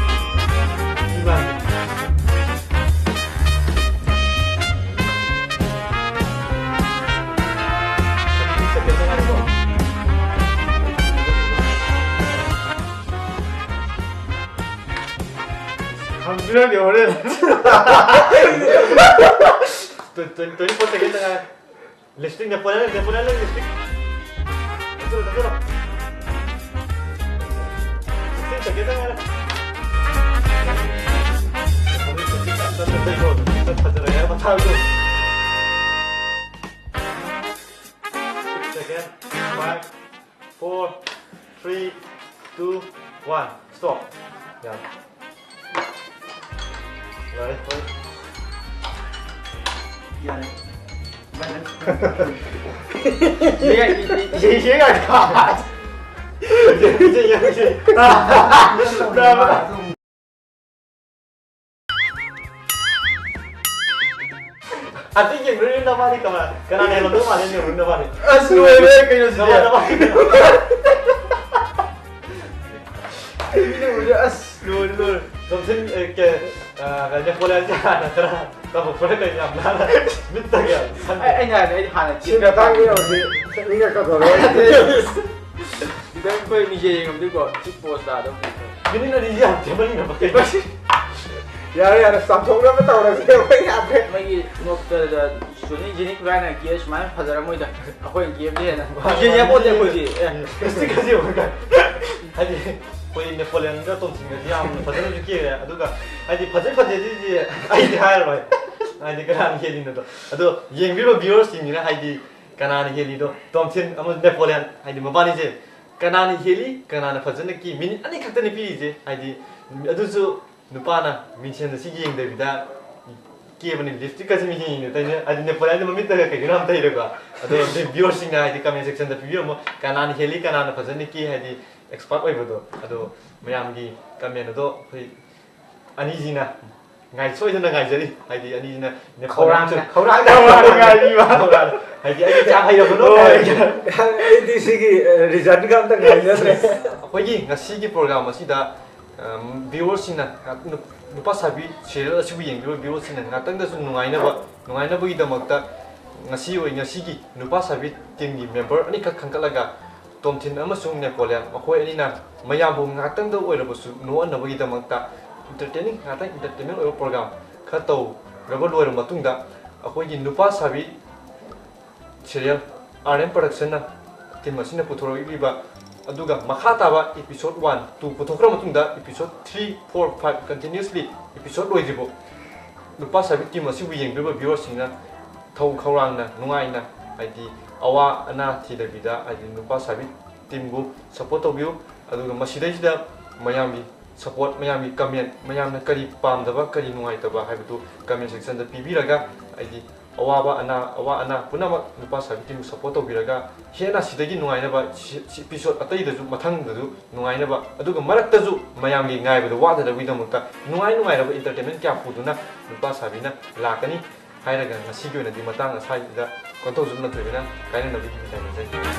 ꯅꯨꯄꯤ ꯃꯥꯟꯗꯦ꯫ ꯁꯦꯀꯦꯟ ꯉꯥꯏꯔꯦꯀꯣ꯫ ꯈꯪꯕꯤꯔꯗꯤ ꯍꯣꯔꯦꯟ꯫ ꯇ꯭ꯋꯦꯟꯇꯤ, ꯇ꯭ꯋꯦꯟꯇꯤ ꯐꯣꯔ ꯁꯦꯀꯦꯟꯗ ꯉꯥꯏꯔꯦ꯫ Lipstick Napoleon, Napoleon lipstick. ꯆꯠꯂꯣ, ꯆꯠꯂꯣ꯫ ꯁꯤꯛꯁꯇꯤꯟ ꯁꯦꯀꯦꯟꯗ ꯉꯥꯏꯔꯦ꯫ ꯐꯖꯔꯦ ꯍꯥꯏꯕ ꯃꯇꯥꯡꯗꯣ꯫ Six second. Five, four, three, two, one. Stop. ꯌꯥꯔꯦ꯫ ꯂꯣꯏꯔꯦ, ꯂꯣꯏꯔꯦ꯫ ꯌꯥꯔꯦ꯫ ꯌꯦꯡ-, ꯌꯦꯡ-, ꯌꯦꯡ-, ꯌꯦꯡ-, ꯌꯦꯡ-, ꯌꯦꯡ-, ꯌꯦꯡ-, ꯌꯦꯡ-, ꯌꯦꯡ-, ꯌꯦꯡ-, ꯑꯗꯨ ꯌꯦꯡꯗꯣꯏꯅꯦ ꯅꯕꯥꯅꯤ ꯀꯃꯥꯏ-, ꯀꯅꯥꯅ ꯍꯦꯜꯂꯝꯗꯧ ꯃꯥꯜꯂꯦ ꯌꯦꯡꯉꯨ ꯅꯕꯥꯅꯤ꯫ ꯑꯁ, ꯂꯣꯏꯔꯦ ꯀꯩꯅꯣ ꯁꯤꯗꯤ꯫ ꯅꯕꯥꯅꯤ, ꯅꯕꯥꯅꯤ꯫ ꯃꯤꯅ ꯎꯔꯗꯤ ꯑꯁ꯫ ꯂꯣꯏꯔꯦ, ꯂꯣꯏꯔꯦ꯫ ꯇꯣꯝꯊꯤꯟ, ꯑꯦ, ꯀꯦ-, ꯑ, ꯀꯩꯅꯣ, ꯅꯦꯄꯣꯂꯤꯌꯟꯁꯦ ꯍꯥꯟꯅ ꯈꯔ ꯇꯧꯊꯣꯛꯄꯅ ꯀꯩꯅꯣ ꯌꯥꯝ ꯅꯥꯟꯅ ꯃꯤꯠꯇꯒ ꯁꯟ-, ꯑꯩ, ꯑꯩꯅ ꯍꯥꯏꯗꯤ ꯑꯩꯗꯤ ꯍꯥꯟꯅ ꯁꯤ ꯃꯇꯥꯡꯒꯤ ꯌꯧꯔꯗꯤ ꯃꯤꯅ ꯀꯧꯊꯣꯔꯛꯑꯣꯏ꯫ ꯈꯤꯇꯪ ꯑꯩꯈꯣꯏ ꯃꯤꯡꯁꯦꯜ ꯌꯦꯡꯉꯝꯗꯣꯏꯀꯣ, ꯁꯤ ꯄꯣꯁ ꯇꯥꯗꯧꯅꯤ꯫ ꯃꯤꯅꯤꯠ ꯑꯅꯤꯁꯤ ꯌꯥꯝ ꯇꯦꯟꯃꯟꯈ꯭ꯔꯕ ꯀꯩꯅꯣ? ꯌꯥꯔꯦ, ꯌꯥꯔꯦ, ꯆꯥꯝꯊꯣꯛꯅꯕ ꯇꯧꯔꯁꯦ, ꯑꯩꯈꯣꯏ ꯌꯥꯗ꯭ꯔꯦ꯫ ꯃꯣꯏꯒꯤ ꯅꯣꯛꯇꯗ ꯁꯣꯅꯤ ꯖꯦꯅꯤ ꯈꯨꯔꯥꯏꯅ ꯀꯦ ꯁꯨꯃꯥꯏꯅ ꯐꯖꯔꯝꯃꯣꯏꯗ, ꯑꯩꯈꯣꯏꯅ ꯀꯦꯕꯗꯤ ꯍꯦꯟꯅ ꯃꯤꯡꯁꯦꯜ ꯌꯦꯡꯄꯣꯠꯇꯦ ꯑꯩꯈꯣꯏꯗꯤ꯫ ꯑꯦ꯫ ꯂꯤꯞꯁꯇꯤꯛ ꯑꯁꯤ ꯌꯦꯡꯉꯨ꯫ ꯍꯥꯏꯗꯤ, ꯑꯩꯈꯣꯏ ꯅꯦꯄꯣꯂꯤꯌꯟꯒ ꯇꯣꯝꯊꯤꯟꯒꯗꯤ ꯌꯥꯝꯅ ꯐꯖꯅꯁꯨ ꯀꯦꯔꯦ, ꯑꯗꯨꯒ, ꯍꯥꯏꯗꯤ, ꯐꯖꯩ ꯐꯖꯩ ꯁꯤꯗꯤ ꯑꯩꯗꯤ ꯍꯥꯏꯔꯔꯣꯏ, ꯍꯥꯏꯗꯤ, ꯀꯅꯥꯅ ꯍꯦꯜꯂꯤꯅꯣꯗꯣ꯫ ꯑꯗꯣ ꯌꯦꯡꯕꯤꯔꯤꯕ ꯚ꯭ꯌꯨꯋꯔꯁꯤꯡꯁꯤꯅ, ꯍꯥꯏꯗꯤ, ꯀꯅꯥꯅ ꯍꯦꯜꯂꯤꯗꯣ, ꯇꯣꯝꯊꯤꯟ ꯑꯃꯁꯨꯡ ꯅꯦꯄꯣꯂꯤꯌꯟ, ꯍꯥꯏꯗꯤ, ꯃꯕꯥꯅꯤꯁꯦ ꯀꯅꯥꯅ ꯍꯦꯜꯂꯤ, ꯀꯅꯥꯅ ꯐꯖꯅ ꯀꯦ, ꯃꯤꯅꯤꯠ ꯑꯅꯤ ꯈꯛꯇꯅꯤ ꯄꯤꯔꯤꯁꯦ, ꯍꯥꯏꯗꯤ, ꯑꯗꯨꯁꯨ ꯅꯨꯄꯥꯅ ꯃꯤꯡꯁꯦꯜ ꯑꯁꯤ ꯌꯦꯡꯗꯕꯤꯗ ꯀꯦꯕꯅꯤ, ꯂꯤꯞꯁꯇꯤꯛꯀꯁꯦ ꯃꯤꯡꯁꯦꯜ ꯌꯦꯡꯗꯕꯤꯗ ꯇꯩꯅꯤ, ꯍꯥꯏꯗꯤ, ꯅꯦꯄꯣꯂꯤꯌꯟꯗꯤ ꯃꯃꯤꯠꯇꯒ ꯀꯩꯒꯤꯅꯣ ꯌꯥꯝ ꯇꯩꯔꯒ꯫ ꯑꯗꯣ, ꯚ꯭ꯌꯨꯋꯔꯁꯤꯡꯅ, ꯍꯥꯏꯗꯤ, ꯀꯃꯦꯟ ꯁꯦꯛꯁꯟꯗ ꯄꯤꯕꯤꯔꯝꯃꯣ, ꯀꯅꯥꯅ ꯍꯦꯜꯂꯤ, ꯀꯅꯥꯅ ꯐꯖꯅ ꯀꯦ, ꯍꯥꯏꯗꯤ, ꯑꯦꯛꯁꯄꯥꯔꯠ ꯑꯣꯏꯕꯗꯣ꯫ ꯑꯗꯣ, ꯃꯌꯥꯝꯒꯤ ꯀꯃꯦꯟ ꯑꯗꯣ ꯑꯩꯈꯣꯏ ꯑꯅꯤꯁꯤꯅ ꯉꯥꯏ ꯁꯣꯏꯗꯅ ꯉꯥꯏꯖꯔꯤ꯫ ꯍꯥꯏꯗꯤ ꯑꯅꯤꯁꯤꯅ ꯅꯦꯄꯣꯂꯤꯌꯟ ꯈꯧꯔꯥꯡꯅ ꯆꯨ- ꯈꯧꯔꯥꯡꯅ ꯈꯧꯔꯥꯡꯅ ꯉꯥꯏꯔꯤꯕ꯫ ꯍꯧꯔꯥꯡ꯫ ꯍꯥꯏꯗꯤ ꯑꯩꯗꯤ ꯀꯌꯥꯝ ꯍꯩꯔꯕꯅꯣ ꯍꯣꯏ꯫ ꯍꯥꯏꯔꯒ꯫ ꯑꯩꯗꯤ ꯁꯤꯒꯤ ꯔꯤꯖꯜꯠꯒ ꯑꯝꯇ ꯉꯥꯏꯖꯗ꯭ꯔꯦ꯫ ꯑꯩꯈꯣꯏꯒꯤ ꯉꯁꯤꯒꯤ ꯄ꯭ꯔꯣꯒ꯭ꯔꯥꯝ ꯑꯁꯤꯗ ꯚꯤꯌꯨꯋꯔꯁꯤꯡꯅ ꯅꯨꯄꯥ ꯁꯥꯕꯤ ꯁꯤꯔꯤꯌꯦꯜ ꯑꯁꯤꯕꯨ ꯌꯦꯡꯕꯤꯔꯤꯕ ꯚꯤꯌꯨꯋꯔꯁꯤꯡꯅ ꯉꯥꯛꯇꯪꯗꯁꯨ ꯅꯨꯡꯉꯥꯏꯅꯕ ꯅꯨꯡꯉꯥꯏꯅꯕꯒꯤꯗꯃꯛꯇ ꯉꯁꯤ ꯑꯣꯏ ꯉꯁꯤꯒꯤ ꯅꯨꯄꯥ ꯁꯥꯕꯤ ꯇꯤꯝꯒꯤ ꯃꯦꯝꯕꯔ ꯑꯅꯤꯈꯛ ꯈꯟꯒꯠꯂꯒ ꯇꯣꯝꯊꯤꯟ ꯑꯃꯁꯨꯡ ꯅꯦꯄꯣꯂꯤꯌꯟ ꯃꯈꯣꯏ ꯑꯅꯤꯅ ꯃꯌꯥꯝꯕꯨ ꯉꯥꯛꯇꯪꯗ ꯑꯣꯏꯔꯕꯁꯨ ꯅꯣꯛꯍꯟꯅꯕꯒꯤꯗꯃꯛꯇ ꯏꯟꯇꯔꯇꯦꯅꯤꯡ ꯉꯥꯛꯇꯪ ꯏꯟꯇꯔꯇꯦꯟꯃꯦꯟ ꯑꯣꯏꯕ ꯄ꯭ꯔꯣꯒ꯭ꯔꯥꯝ ꯈꯔ ꯇꯧꯔꯕ ꯂꯣꯏꯔꯕ ꯃꯇꯨꯡꯗ ꯑꯩꯈꯣꯏꯒꯤ ꯅꯨꯄꯥ ꯁꯥꯕꯤ ꯁꯤꯔꯤꯌꯦꯜ ꯑꯥꯔ ꯑꯦꯝ ꯄ꯭ꯔꯗꯛꯁꯟꯅ ꯇꯤꯝ ꯑꯁꯤꯅ ꯄꯨꯊꯣꯔꯛꯂꯤꯕ ꯑꯗꯨꯒ ꯃꯈꯥ ꯇꯥꯕ ꯏꯄꯤꯁꯣꯠ ꯋꯥꯟ ꯇꯨ ꯄꯨꯊꯣꯛꯈ꯭ꯔ ꯃꯇꯨꯡꯗ ꯏꯄꯤꯁꯣꯠ ꯊ꯭ꯔꯤ ꯐꯣꯔ ꯐꯥꯏꯚ ꯀꯟꯇꯤꯅ꯭ꯌꯨꯁꯂꯤ ꯏꯄꯤꯁꯣꯠ ꯂꯣꯏꯗ꯭ꯔꯤꯕꯣ ꯅꯨꯄꯥ ꯁꯥꯕꯤ ꯇꯤꯝ ꯑꯁꯤꯕꯨ ꯌꯦꯡꯕꯤꯔꯤꯕ ꯚꯤꯌꯨꯋꯔꯁꯤꯡꯅ ꯊꯧ ꯈꯧꯔꯥꯡꯅ ꯅꯨꯡꯉꯥꯏꯅ ꯍꯥꯏꯗꯤ ꯑꯋꯥ ꯑꯅꯥ ꯊꯤꯗꯕꯤꯗ ꯍꯥꯏꯗꯤ ꯅꯨꯄꯥ ꯁꯥꯕꯤ ꯇꯤꯝꯕꯨ ꯁꯞꯄꯣꯔꯠ ꯇꯧꯕꯤꯌꯨ꯫ ꯑꯗꯨꯒ ꯃꯁꯤꯗꯩꯁꯤꯗ ꯃꯌꯥꯝꯒꯤ ꯁꯞꯄꯣꯔꯠ, ꯃꯌꯥꯝꯒꯤ ꯀꯃꯦꯟ, ꯃꯌꯥꯝꯅ ꯀꯔꯤ ꯄꯥꯝꯗꯕ ꯀꯔꯤ ꯅꯨꯡꯉꯥꯏꯇꯕ ꯍꯥꯏꯕꯗꯨ ꯀꯃꯦꯟ ꯁꯦꯛꯁꯟꯗ ꯄꯤꯕꯤꯔꯒ ꯍꯥꯏꯗꯤ ꯑꯋꯥꯕ ꯑꯅꯥ ꯑꯋꯥ ꯑꯅꯥ ꯄꯨꯝꯅꯃꯛ ꯅꯨꯄꯥ ꯁꯥꯕꯤ ꯇꯤꯝꯕꯨ ꯁꯞꯄꯣꯔꯠ ꯇꯧꯕꯤꯔꯒ ꯍꯦꯟꯅ ꯁꯤꯗꯒꯤ ꯅꯨꯡꯉꯥꯏꯅꯕ ꯏꯄꯤꯁꯣꯠ ꯑꯇꯩꯗꯁꯨ ꯃꯊꯪꯗꯁꯨ ꯅꯨꯡꯉꯥꯏꯅꯕ ꯑꯗꯨꯒ ꯃꯔꯛꯇꯁꯨ ꯃꯌꯥꯝꯒꯤ ꯉꯥꯏꯕꯗ ꯋꯥꯗꯅꯕꯒꯤꯗꯃꯛꯇ ꯅꯨꯡꯉꯥꯏ ꯅꯨꯡꯉꯥꯏꯔꯕ ꯏꯟꯇꯔꯇꯦꯟꯃꯦꯟ ꯀꯌꯥ ꯄꯨꯗꯨꯅ ꯅꯨꯄꯥ ꯁꯥꯕꯤꯅ ꯂꯥꯛꯀꯅꯤ ꯍꯥꯏꯔꯒ ꯉꯁꯤꯒꯤ ꯑꯣꯏꯅꯗꯤ ꯃꯇꯥꯡ ꯑꯁ꯭ꯋꯥꯏꯗ ꯀꯣꯟꯊꯧꯖꯝ ꯂꯟꯊꯣꯏꯕꯅ ꯀꯥꯏꯅꯅꯕꯒꯤ ꯈꯨꯗꯣꯡꯆꯥꯏ꯫